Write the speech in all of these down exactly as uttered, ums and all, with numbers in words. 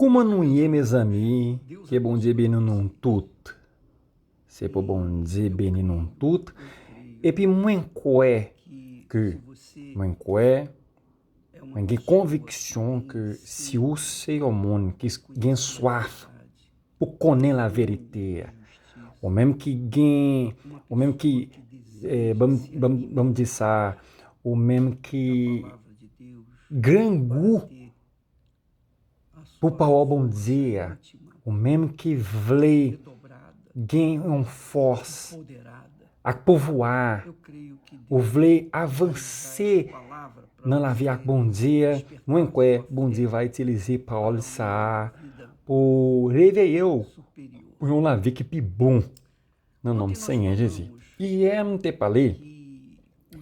Kòman nou ye, mezanmi? Ke Bondye beni nou tout. Se pou Bondye beni nou tout. Epi mwen kwè ke, mwen kwè, mwen gen konviksyon ke si ou se yon moun ki gen swaf pou konnen laverite a, ou menm ki gen, ou menm ki, eh, ban m, ban m, ban m di sa, ou menm ki grangou pou pawòl Bondye a, ou menm ki vle gen yon fòs ak pouvwa, ou vle avanse nan lavi ak Bondye, mwen kwè Bondye va itilize pawòl sa a pou reveye w pou yon lavi ki pi bon. Nan non Senyè Jezi. Yè m te pale,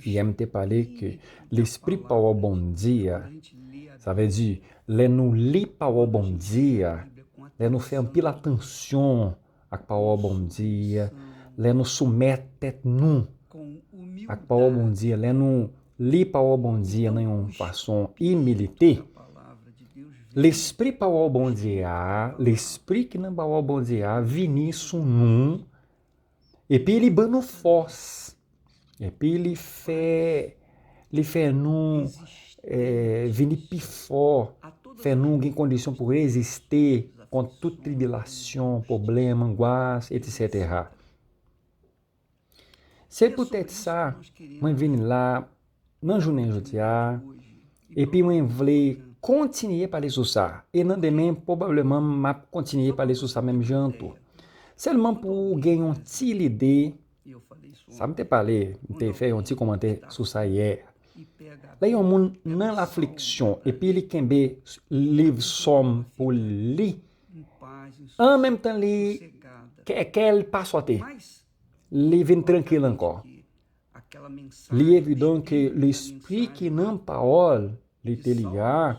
yè m te pale ke lespri pawòl Bondye a, sa vle di, lè nou li pawòl Bondye a, lè nou fè anpil atansyon ak pawòl Bondye a, lè nou soumèt tèt nou ak pawòl Bondye a, lè nou li pawòl Bondye a nan yon fason imilite, lespri pawòl Bondye a, lespri ki nan pawòl Bondye a vini sou nou, epi li ban nou fòs, epi li fè, li fè nou, eh, vini pi fò, fè nou gen kondisyon pou reziste kont tout tribilasyon, pwoblèm, angwas, etsetera. Se poutèt sa, mwen vin la nan jounen jodi a, epi mwen vle kontinye pale sou sa. E nan demen, pwobableman, m ap kontinye pale sou sa menm jan an tou. Sèlman pou w gen yon ti lide, sa m te pale, m te fè yon ti kòmantè sou sa yè. Lè yon moun nan lafliksyon, epi li kenbe liv Sòm pou li, an menm tan li, kè, kè l pa sòte, li vin trankil ankò. Li evidan ke lespri ki nan pawòl li te li a,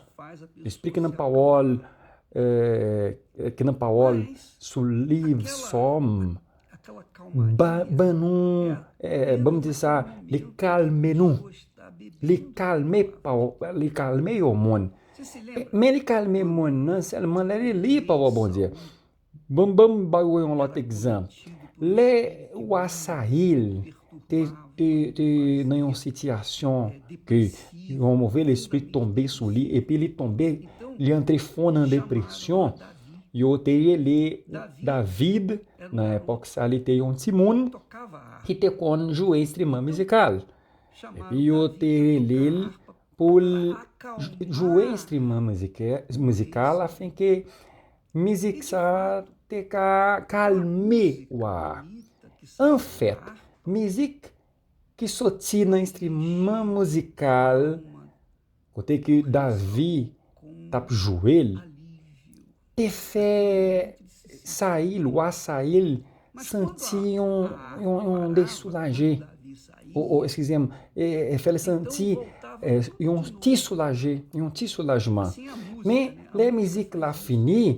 lespri ki nan pawòl, eh, ki nan pawòl sou liv Sòm, ba, ban nou, eh, ban m di sa, li kalme nou. Li kalme pawòl, li kalme yon moun. Men li kalme moun nan sèlman lè li li pawòl Bondye. Bon, ban m ba w yon lòt egzanp. Lè wa Sayil te, te, te nan yon sitiyasyon ke yon move lespri tonbe sou li, epi li tonbe, li antre fon nan depresyon, yo te rele David, nan epòk sa, li te yon timoun ki te konn jwe enstriman mizikal. Epi yo te rele l pou l j-, jwe enstriman mizike-, mizikal afenke mizik sa a te ka kalme wa a. Anfèt, mizik ki soti nan enstriman mizikal kote ke David t ap jwe l, te fè Sayil, wa Sayil, santi yon, yon, yon desoulaje. O, o, eskize m, e, e fè l santi, e, yon ti soulaje, yon ti soulajman. Men, lè mizik la fini,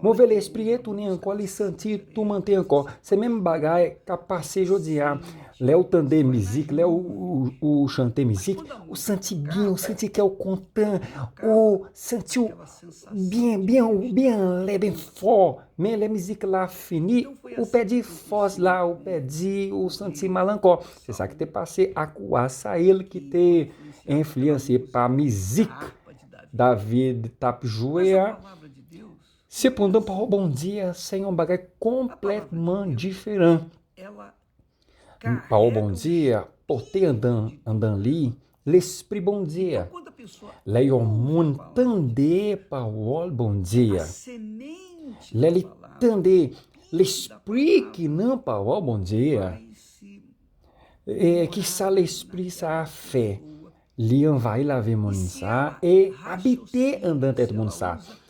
move lespri retounen ankò, li santi toumante ankò. Se menm bagay k ap pase jodi a. Lè w tande mizik, lè w, ou, ou chante mizik, ou santi byen, ou santi kè w kontan, ou santi w byen, byen, byen anlè, byen fò. Men lè mizik la fini, ou pèdi fòs la, ou pèdi, ou santi mal ankò. Se sa ki te pase ak wa Sayil ki te enfliyanse pa mizik David t ap jwe a. Sepandan, pawòl Bondye a se yon bagay konplètman diferan. Pawòl Bondye a pote andan, andan li Lespri Bondye a. Lè yon moun tande pawòl Bondye a, lè li tande Lespri ki nan pawòl Bondye a, e kisa Lespri sa a fè? Li anvayi lavi moun sa a e abite anndan tèt moun sa a.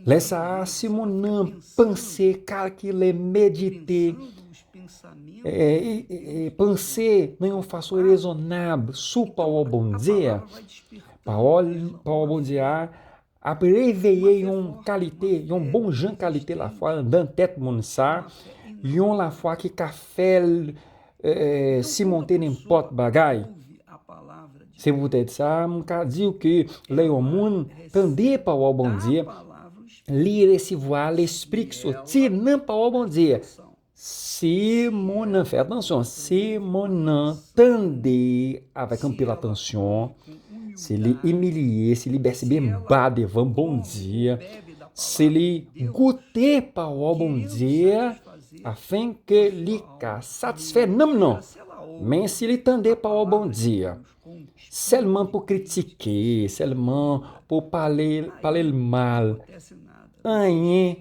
Lè sa a, si moun nan panse, kalkile, medite, e, e, e, e panse nan yon fason rezonab sou pawòl Bondye a, pawòl, pawòl Bondye a ap reveye yon kalite, yon bon jan kalite lafwa anndan tèt moun sa a, yon lafwa ki ka fè l, e, simonte nenpòt bagay. Se poutèt sa, m ka di w ke lè yon moun tande pawòl Bondye, li resevwa lespri ki soti nan pawòl Bondye. Si moun nan, fè atansyon, si moun nan tande avèk anpil atansyon, si li imilye, si li bese byen ba devan Bondye, si li goute pawòl Bondye, afenke li ka satisfè nanm nan. Men si li tande pawòl Bondye, sèlman pou kritike, sèlman pou pale, pale l mal, anyen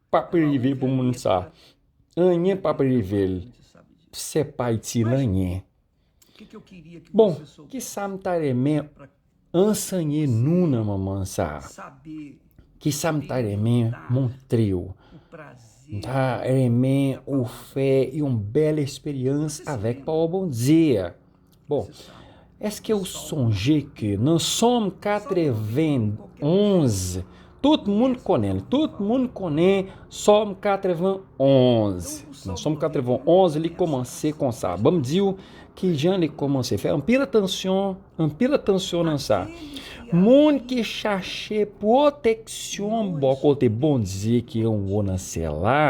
p ap rive pou moun sa. Anyen p ap rive l. Se pa itil anyen. Bon, ki sa m ta renmen anseye nou nan moman sa? Ki sa m ta renmen montre w? M ta renmen ou fè yon bèl eksperyans avèk pawòl Bondye. Bon, èske w sonje ke nan Sòm katrevenn onz, tout moun konnen l, tout moun konnen Sòm katrevenn onz. Nan Sòm katrevenn onz, li kòmanse konsa. Ban m di w kijan li kòmanse. Fè anpil atansyon, anpil atansyon nan sa. Moun ki chache pwoteksyon bò kote Bondye ki anwo nan syèl la,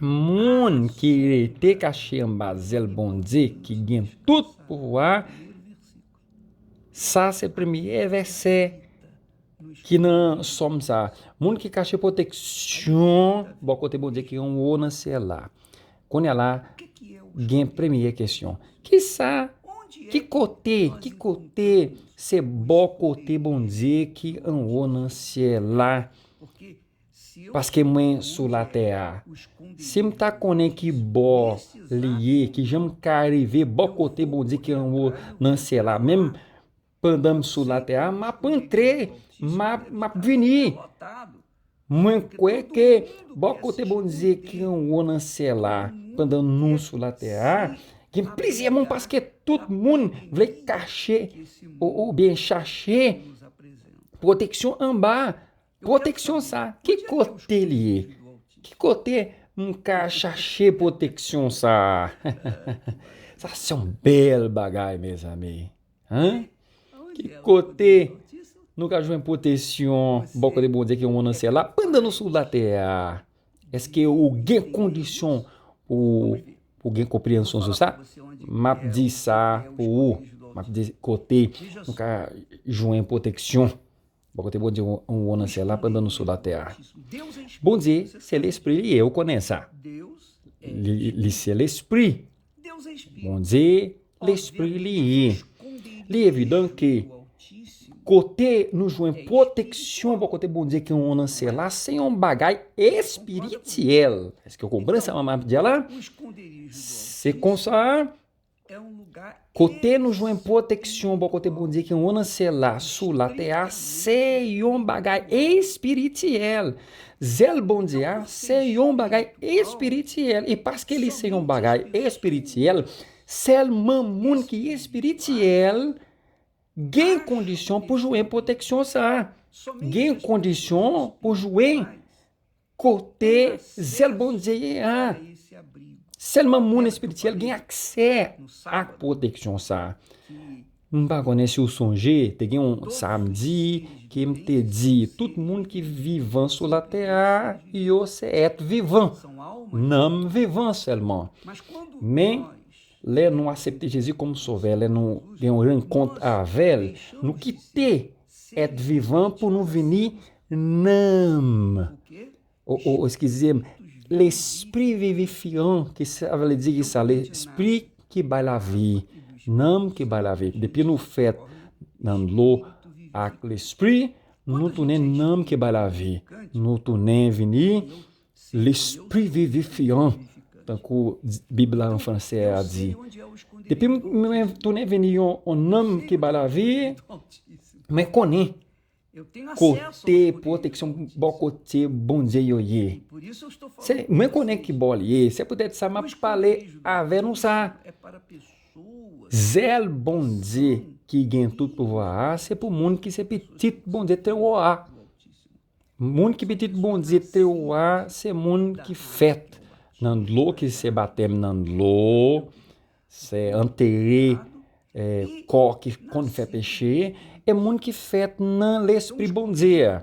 moun ki rete kache anba zèl Bondye ki gen tout pouvwa, sa se premye vèsè ki nan Sòm sa. Moun ki kache pwoteksyon bò kote Bondye ki anwo nan syèl la. Kounye a la, gen premye kesyon. Ki sa, ki kote, ki kote se bò kote Bondye ki anwo nan syèl la? Paske mwen sou latè a. Si m ta konnen ki bò li ye, ki jan m ka rive bò kote Bondye ki anwo nan syèl la, menm pandan m sou latè a, m ap antre, m ap, m ap vini. Mwen kwè ke bò kote Bondye ki anwo nan syèl la, pandan nou sou latè a, gen plizyè moun, paske tout moun vle kache ou, oubyen chache pwoteksyon anba. Pwoteksyon sa, ki kote li ye? Ki kote m ka chache pwoteksyon sa? Sa se yon bèl bagay, mezanmi. Hein? Ki kote nou ka jwenn pwoteksyon bò kote Bondye ki anwo nan syèl la pandan nou sou latè a? Èske ou gen kondisyon pou, pou gen konpreyansyon sou sa? M ap di sa pou ou. M ap di kote nou ka jwenn pwoteksyon bò kote Bondye anwo nan syèl la pandan nou sou latè a. Bondye, se lespri li ye, ou konnen sa. Li, li se lespri. Bondye, lespri li ye. Li evidan ke kote nou jwenn pwoteksyon bò kote Bondye ki anwo nan syèl la, se yon bagay espirityèl. Èske w konprann sa m ap di a la? Se konsa, kote nou jwenn pwoteksyon bò kote Bondye ki anwo nan syèl la, sou latè a, se yon bagay espirityèl. Zèl Bondye a, se yon bagay espirityèl. E paske li se yon bagay espirityèl, sèlman moun ki espirityèl gen kondisyon pou jwenn pwoteksyon sa a. Gen kondisyon pou jwenn kote zèl Bondye ye a. Sèlman moun espirityèl gen aksè ak pwoteksyon sa a. M pa konnen si w sonje, te gen yon samdi ke m te di, tout moun ki vivan sou latè a, yo se èt vivan, nanm vivan sèlman. Men, lè nou aksepte Jezi kòm Sovè, lè nou gen yon rankont avè l, nou kite èt vivan pou nou vini nanm. O, o, eskize m, lespri vivifyan, ki sa vle di ki sa? Lespri ki bay lavi, nanm ki bay lavi. Depi nou fèt nan dlo ak lespri, nou tounen nanm ki bay lavi. Nou tounen vini lespri vivifyan, tankou Bib la an fransè a di. Depi m, mwen tounen vini yon, yon nanm ki bay lavi, mwen konnen kote pwoteksyon bò kote Bondye yo ye. Se, mwen konnen ki bò l ye. Se poutèt sa m ap pale avè nou sa. Zèl Bondye ki gen tout pouvwa a, se pou moun ki se pitit Bondye Trè Wo a. Moun ki pitit Bondye Trè Wo a, se moun ki fèt nan dlo, ki se batèm nan dlo, se antere, eh, kò ki konn fè peche, e moun ki fèt nan Lespri Bondye a.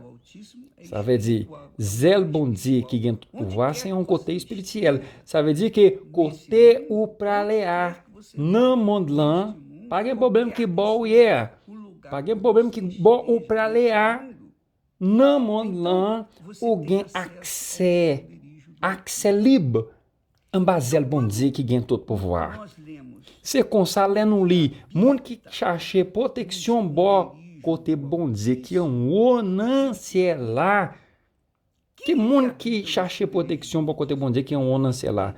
Sa vle di, zèl Bondye ki gen tout pouvwa, se yon kote espirityèl. Sa vle di ke kote ou prale a nan mond lan, pa gen pwoblèm ki bò ou ye a. Pa gen pwoblèm ki bò ou prale a nan mond lan, ou gen aksè, aksè lib anba zèl Bondye ki gen tout pouvwa. Se konsa, lè nou li, moun ki chache pwoteksyon bò kote Bondye ki anwo nan syèl la. Ki moun ki chache pwoteksyon bò kote Bondye ki anwo nan syèl la?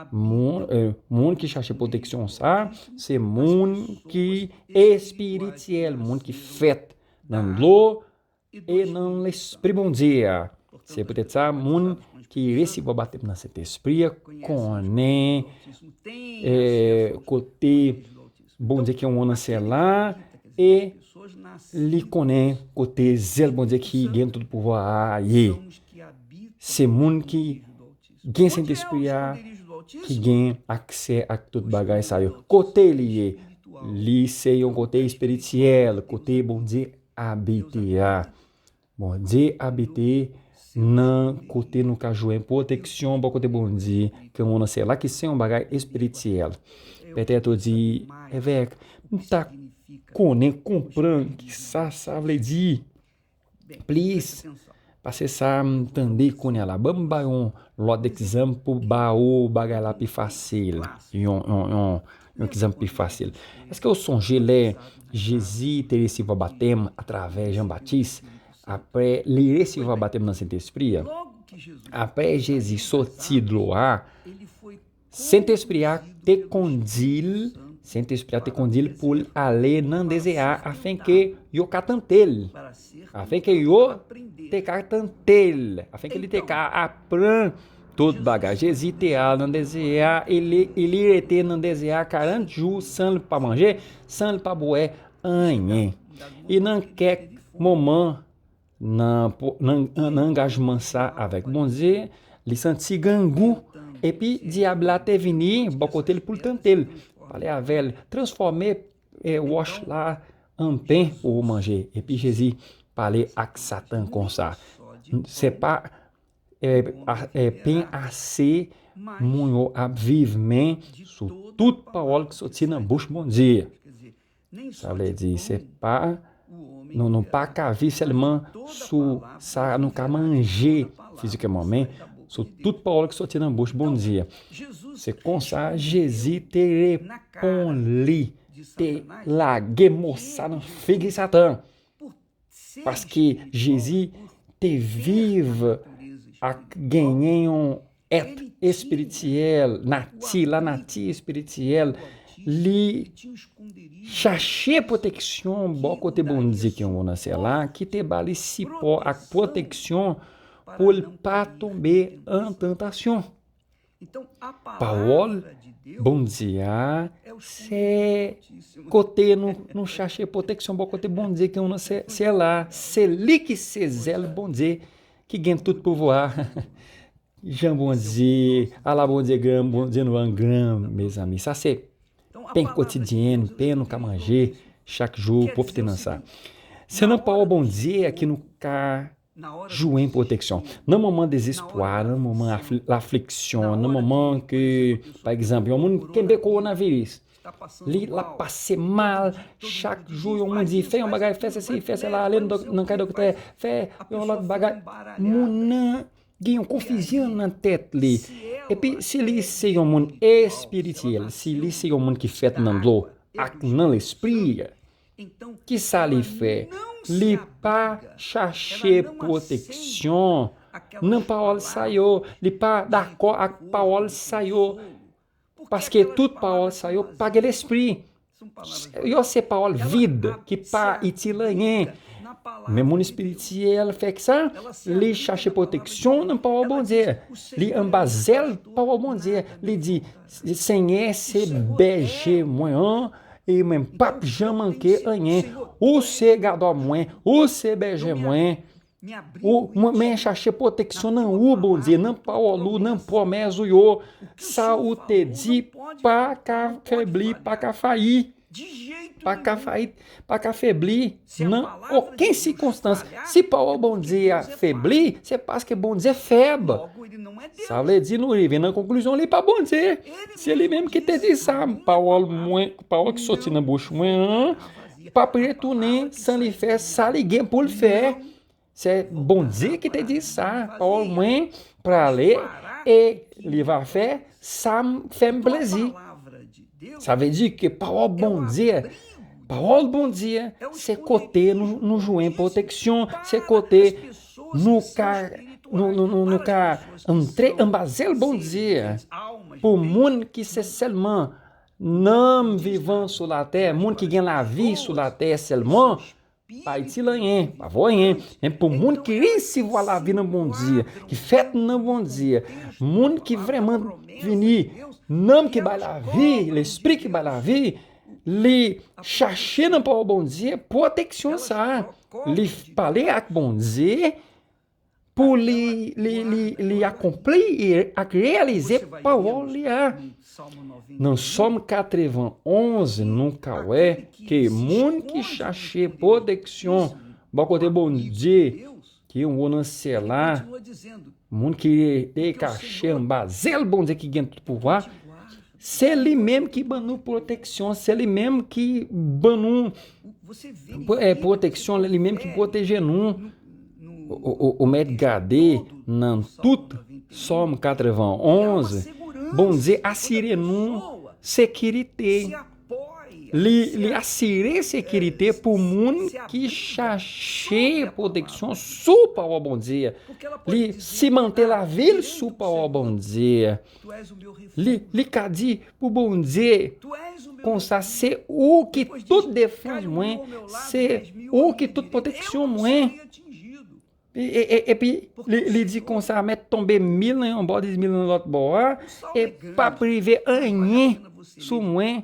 Moun, euh, moun ki chache pwoteksyon sa, se moun ki espirityèl, moun ki fèt nan dlo e nan Lespri Bondye a. Se poutèt sa, moun ki resevwa batèm nan Sentespri a konnen, eh, kote Bondye ki anwo nan syèl la, e li konnen kote zèl Bondye ki gen tout pouvwa a ye. Se moun ki gen Sentespri a ki gen aksè ak tout bagay sa yo. Kote li ye? Li se yon kote espirityèl, kote Bondye abite a. Bondye abite nan kote nou ka jwenn pwoteksyon bò kote Bondye, ke moun nan syèl la, ki se yon bagay espirityèl. Petèt ou di, "Evèk, m ta konnen, konprann ki sa sa vle di plis pase sa m tande kounye a la." Ban m ba yon lòt egzanp pou ba ou bagay la pi fasil. Yon, yon, yon, yon egzanp pi fasil. Èske w sonje lè Jezi te resevwa batèm atravè Jan Batis? Apre li resevwa batèm nan Sentespri a, apre Jezi soti dlo a, Sentespri a te kondi l, Sentespri a te kondi l pou l ale nan dezè a, afenke yo ka tante l, afenke yo te ka tante l, afenke li te ka aprann tout bagay. Jezi te al nan dezè a, e li, e li rete nan dezè a karant jou san l pa manje, san l pa bwè anyen. E nan kèk moman, nan, nan, nan angajman sa avèk Bondye, li santi grangou. Epi dyab la te vini bò kote l pou l tante l, pale avè l, "Transfòme, eh, wòch la an pen pou ou manje." Epi Jezi pale ak Satan konsa, "Se pa, eh, a, eh, pen ase moun yo ap viv, men sou tout pawòl ki soti nan bouch Bondye." Sa vle di, se pa, nou, nou pa ka viv sèlman sou sa nou ka manje fizikman, men sou tout pawòl ki soti nan bouch Bondye. Se konsa Jezi te reponn li, te lage mo sa nan figi Satan. Paske Jezi te viv ak genyen yon èt espirityèl, nati, lanati espirityèl, li chache pwoteksyon bò kote Bondye ki anwo nan syèl la, ki te ba li sipò ak pwoteksyon pou l pa tonbe an tantasyon. Pawòl Bondye a, se kote nou, nou chache pwoteksyon bò kote Bondye ki anwo nan syè-, syèl la. Se li ki se zèl Bondye ki gen tout pouvwa. Jan Bondye, ala Bondye gran, Bondye nou an gran, mezanmi. Sa se pen kotidyen, pen nou ka manje chak jou, pwofite nan sa. Se nan pawòl Bondye a ki nou ka jwenn pwoteksyon. Nan moman dezespwa, nan moman afli-, lafliksyon, nan moman ke, pa egzanp, yon moun kenbe kowonaviris, li, l ap pase mal, chak jou yon moun di, "Fè yon bagay, fè sesi, fè sela, ale nan dòk-, nan kay doktè, fè yon lòt bagay." Moun nan gen yon konfizyon nan tèt li. Epi, si li se yon moun espirityèl, si li se yon moun ki fèt nan dlo ak nan Lespri, kisa li fè? Li pa chache pwoteksyon nan pawòl sa yo. Li pa dakò ak pawòl sa yo. Paske tout pawòl sa yo pa gen lespri. Yo se pawòl vid ki pa itil anyen. Men moun espirityèl fè sa, li chache pwoteksyon nan pawòl Bondye. Li anba zèl pawòl Bondye. Li di, "Senyè se bèje mwen an, e mwen p ap janm manke anyen. Ou se gadò mwen, ou se bèje mwen." Ou, mwen, mwen chache pwoteksyon nan ou, Bondye, nan pawòl ou, nan pwomès ou yo. Sa ou te di pa ka febli, pa ka fayi. Pa ka fayit, pa ka febli nan okenn sikonstans. Si pawòl Bondye a febli, se paske Bondye fèb. Sa vle di nou rive nan konklizyon li pa Bondye. Se li menm ki te di sa, pawòl mwen, pawòl ki soti nan bouch mwen an, p ap retounen san li fè sa li gen pou l fè. Se Bondye ki te di sa, pawòl mwen prale e li va fè sa m fè m plezi. Sa vle di ke pawòl Bondye, pawòl Bondye, se kote nou, nou jwenn pwoteksyon, se kote nou ka, nou, nou, nou, nou ka antre anba zèl Bondye. Pou moun ki se sèlman nanm vivan sou latè, moun ki gen lavi sou latè sèlman, pa itil anyen, pa vo anyen. Men pou moun ki resevwa lavi nan Bondye, ki fèt nan Bondye, moun ki vrèman vini, nanm ki bay lavi, lespri ki bay lavi, li chache nan pawòl Bondye pwoteksyon sa. Li pale ak Bondye pou li, li, li, li akonpli ak reyalize pawòl li a. Nan Sòm katrevenonz, nou ka wè ke moun ki chache pwoteksyon bò kote Bondye, ki anwo nan syèl la, moun ki rete kache anba zèl Bondye ki gen tout pouvwa, se li menm ki ban nou pwoteksyon, se li menm ki ban nou pwo- eh, pwoteksyon, li menm ki pwoteje nou. Ou, ou, ou mèt gade nan tout Sòm katrevenonz, Bondye asire nou sekirite. Li, li asire sekirite pou moun ki chache pwoteksyon sou pawòl Bondye. Li simante lavi l sou pawòl Bondye. Li, li ka di pou Bondye konsa, se ou ki tout defans mwen, se ou ki tout pwoteksyon mwen. E, e, e, epi li, li di konsa, mèt tonbe mil nan yon bò, dis mil nan lòt bò a, e p ap rive anyen sou mwen.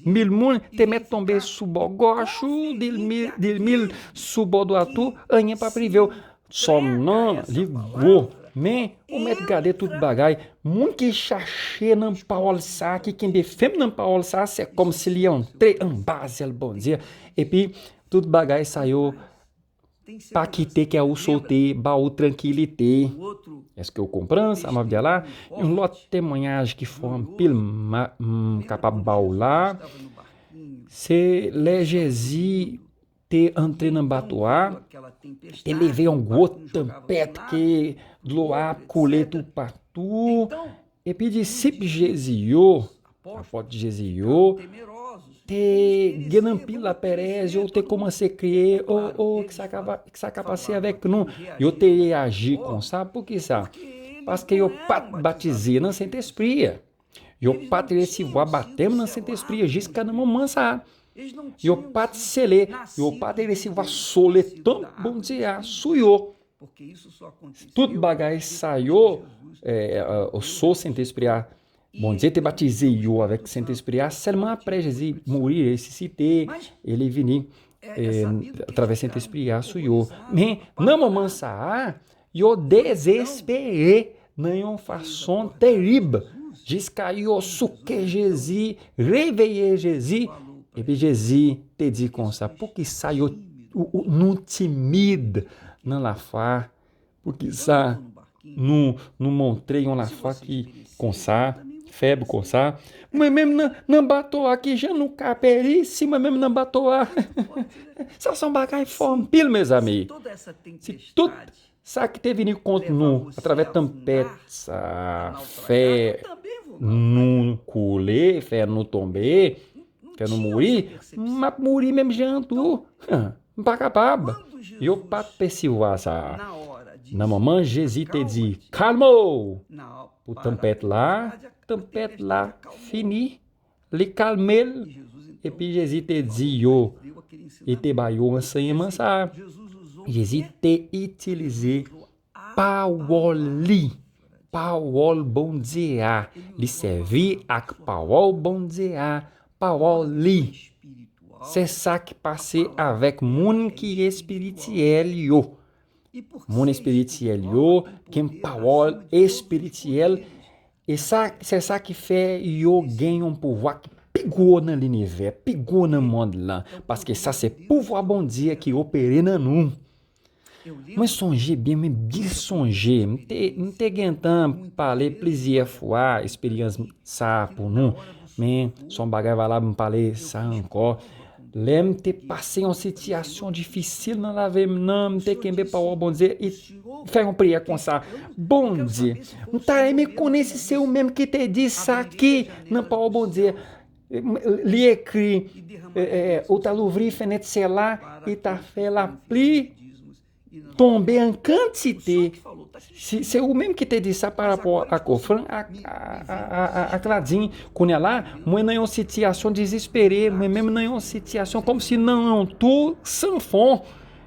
Mil moun te mèt tonbe sou bò gòch ou, dis mil, dis mil sou bò dwat ou, anyen p ap rive w. Sòm nan, li gwo, men ou mèt gade tout bagay. Moun ki chache nan pawòl sa, ki kenbe fèm nan pawòl sa, se kòmsi li antre anba zèl Bondye. Epi, tout bagay sa yo pa kite kè ou sote, ba ou trankilite. Èske w konprann sa m ap di a la? Yon lòt temwayaj ki fò anpil m kapab ba w la, se lè Jezi te antre nan bato a, te leve yon gwo tanpèt ke dlo a ap koule toupatou. Epi disip Jezi yo, apòt Jezi yo, te gen anpil laperèz, yo te kòmanse kriye, "O, o, ki sa ka, ki sa ka pase avèk nou?" Yo te reyaji konsa. Poukisa? Paske yo pa t batize nan Sentespri. Yo pa t resevwa batèm nan Sentespri jiska nan moman sa a. Yo pa t sele, yo pa t resevwa so letan Bondye a sou yo. Tout bagay sa yo, eh, eh, so Sentespri a, Bondye te batize yo avèk Sentespri a sèlman apre Jezi mouri, resisite, e li vini, eh, atravè Sentespri a sou yo. Men, nan moman sa a, yo dezespere nan yon fason terib, jiska yo souke Jezi, reveye Jezi. Epi Jezi te di konsa, poukisa yo, ou, ou, nou timid nan lafwa? Poukisa nou, nou montre yon lafwa ki konsa, fèb konsa? Mwen menm nan, nan bato a, kijan nou ka peri si mwen menm nan bato a? Sa se yon bagay fò anpil, mezanmi. Si tout sa ki te vini kont nou atravè tanpèt sa fè nou koule, fè nou tonbe, fè nou mouri, m ap mouri menm jan an tou. M pa kapab. Yo pa t pesivwa sa. Nan moman Jezi te di, "Kalme w!" Pou tanpèt la, tanpèt la fini. Li kalme l, epi Jezi te di yo, li te ba yo ansèyman sa. Jezi te itilize pawòl li, pawòl Bondye a. Li sèvi ak pawòl Bondye a, pawòl li. Se sa ki pase avèk moun ki espirityèl yo. Moun espirityèl yo gen pawòl espirityèl, e sa, se sa ki fè yo gen yon pouvwa ki pi gwo nan linivè, pi gwo nan mond lan, paske sa se pouvwa Bondye ki opere nan nou. Mwen sonje byen, mwen byen sonje. M te, m te gentan pale plizyè fwa esperyans sa a pou nou. Men, se yon bagay valab, m pale sa ankò. Lè m te pase yon sitiyasyon difisil nan lavi m nan, m te kenbe pawòl Bondye e fè yon priyè konsa. Bondye, m ta renmen konnen si se ou menm ki te di sa ki nan pawòl Bondye. Li ekri, e, e, e, ou ta louvri fenèt syèl la, e ta fè lapli tonbe an kantite. Si se ou menm ki te di sa pa rapò ak ofrann, ak, a, a, a, a, ak ladim, kounye a la, mwen nan yon sitiyasyon dezespere, mwen menm nan yon sitiyasyon kòmsi nan yon tou san fon.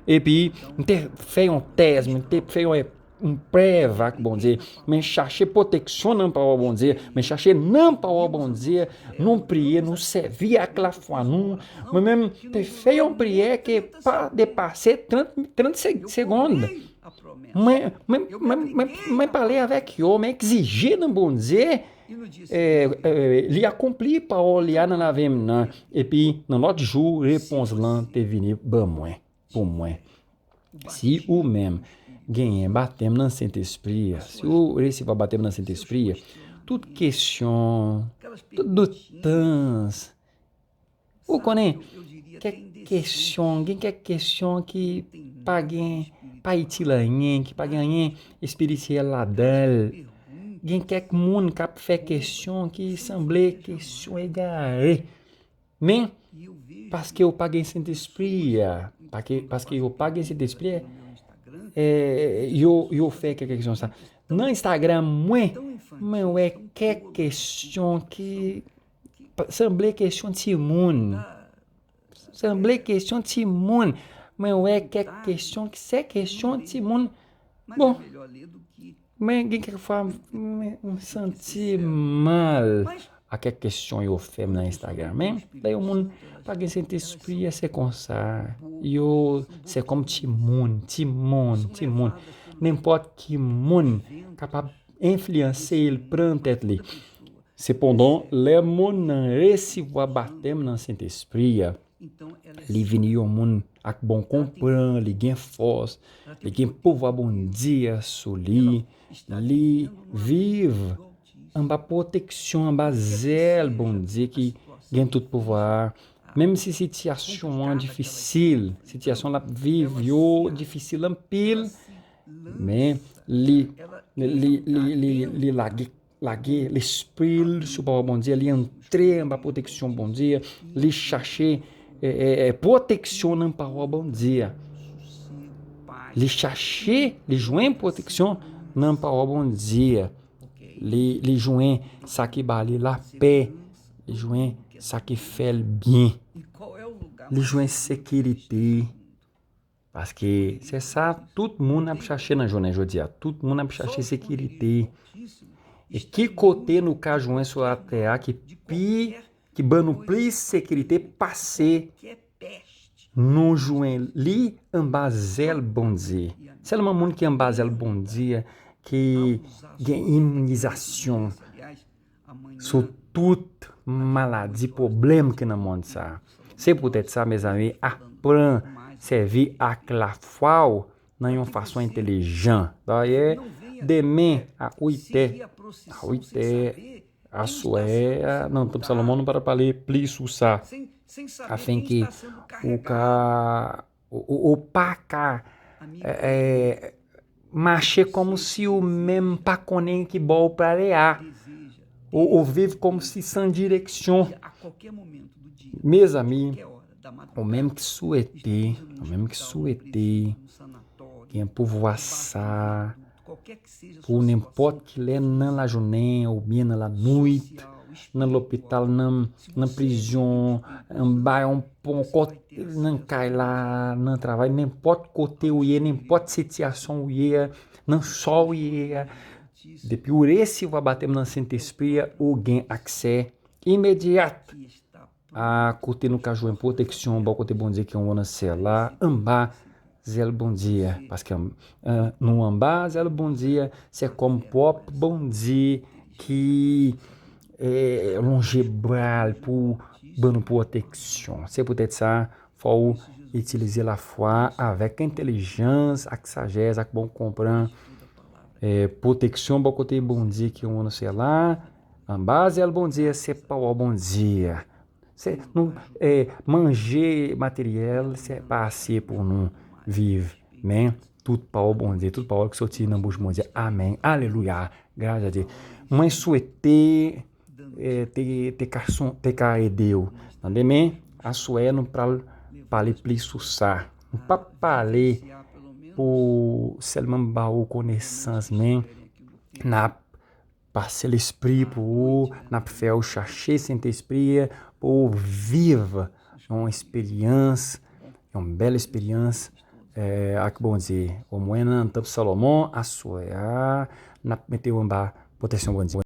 Epi, m te fè yon tèz, m te fè yon, yon prèv ak Bondye. Men chache pwoteksyon nan pawòl Bondye. Men chache nan pawòl Bondye. Nou priye, nou sèvi ak lafwa nou. Mwen menm, te fè yon priyè ke pa depase trant, trant se-, segonn. Mwen, mwen, mwen, mwen, mwen pale avèk yo, mwen egzije nan Bondye, e, e, li akonpli pawòl li a nan lavi m nan. Epi, nan lòt jou, repons lan te vini ban mwen, pou mwen. Si ou menm genyen batèm nan Sentespri a, si ou resevwa batèm nan Sentespri a, tout kesyon, tout doutans, ou konnen, kèk kesyon, gen kèk kesyon ki pa gen, pa itil anyen, ki pa gen anyen espirityèl ladan l. Gen kèk moun k ap fè kesyon ki sanble kesyon egare. Men, paske yo pa gen Sentespri a, paske, paske yo pa gen Sentespri a, e, yo, yo fè kèk kesyon sa. Nan Instagram mwen, mwen wè kèk kesyon ki pa, sanble kesyon timoun. Sanble kesyon timoun. Mwen wè kèk kesyon ki se kesyon timoun. Bon, men gen kèk fwa, mwen, mwen santi mal a kèk kesyon yo fè m nan Instagram. Men, lè yon moun pa gen Sentespri a, se konsa. Yo, se kòm timoun, timoun, timoun. Nenpòt ki moun kapab enfliyanse l, pran tèt li. Sepandan, lè moun nan resevwa batèm nan Sentespri a, li vini yon moun ak bon konprann, li gen fòs, li gen pouvwa Bondye a sou li, li viv anba pwoteksyon, anba zèl Bondye ki gen tout pouvwa a. Menm si sitiyasyon an difisil, sitiyasyon l ap viv yo difisil anpil, men li, li, li, li, li lage, lage lespri l sou pawòl Bondye, li antre anba pwoteksyon Bondye, li chache, e, e, e, pwoteksyon nan pawòl Bondye. Li chache, li jwenn pwoteksyon nan pawòl Bondye. Li, li jwenn sa ki ba li lapè. Li jwenn sa ki fè l byen. Li jwenn sekirite. Paske se sa tout moun ap chache nan jounen jodi a. Tout moun ap chache sekirite. E ki kote nou ka jwenn sou latè a ki pi, ki ban nou plis sekirite pase nou jwenn li anba zèl Bondye? Sèlman moun ki anba zèl Bondye ki gen iminizasyon sou tout maladi, pwoblèm ki nan mond sa a. Se poutèt sa, mezanmi, aprann sèvi ak lafwa w nan yon fason entèlijan. Dayè, demen a uit è, a uit è, aswè a, nan Tanp Salomon, nou pral pale plis sou sa, afenke ou ka, ou, ou, ou pa ka, e, e, mache kòmsi ou menm pa konnen ki bò ou prale a. Ou, ou viv kòmsi san direksyon. Mezanmi, ou menm ki swete, ou menm ki swete gen pouvwa sa pou nenpòt ki lè nan lajounen oubyen nan lannuit, nan lopital, nan, nan prizon, anba yon pon, kot, nan kay la, nan travay, nenpòt kote ou ye, nenpòt sitiyasyon ou ye, nan sa w ye a, depi ou resevwa batèm nan Sentespri a, ou gen aksè imedyat a kote nou ka jwenn pwoteksyon bò kote Bondye ki anwo nan syèl la, anba zèl Bondye a. Paske, e, nou anba zèl Bondye a, se kòm pwòp Bondye ki, eh, lonje bra l pou ban nou pwoteksyon. Se poutèt sa, fò w itilize lafwa avèk entèlijans, ak sajès, ak bon konprann. Eh, pwoteksyon bò kote Bondye ki anonse la, anba zèl Bondye, se pawòl Bondye. Se, nou, eh, manje materyèl, se pa ase pou nou viv. Men, tout pawòl Bondye, tout pawòl ki soti nan bouch Bondye. Amèn. Alelouya. Gras a Dye. Mwen swete, eh, te, te ka son, te ka ede w. Nan demen, aswè, nou pral pale plis sou sa. Nou p ap pale pou sèlman ba ou konesans, men n ap pase Lespri pou ou, n ap fè ou chache Sentespri pou ou viv yon esperyans, yon bèl esperyans, eh, ak Bondye. Omwen nan tanp Salomon, aswè a, n ap mete w anba pwoteksyon Bondye.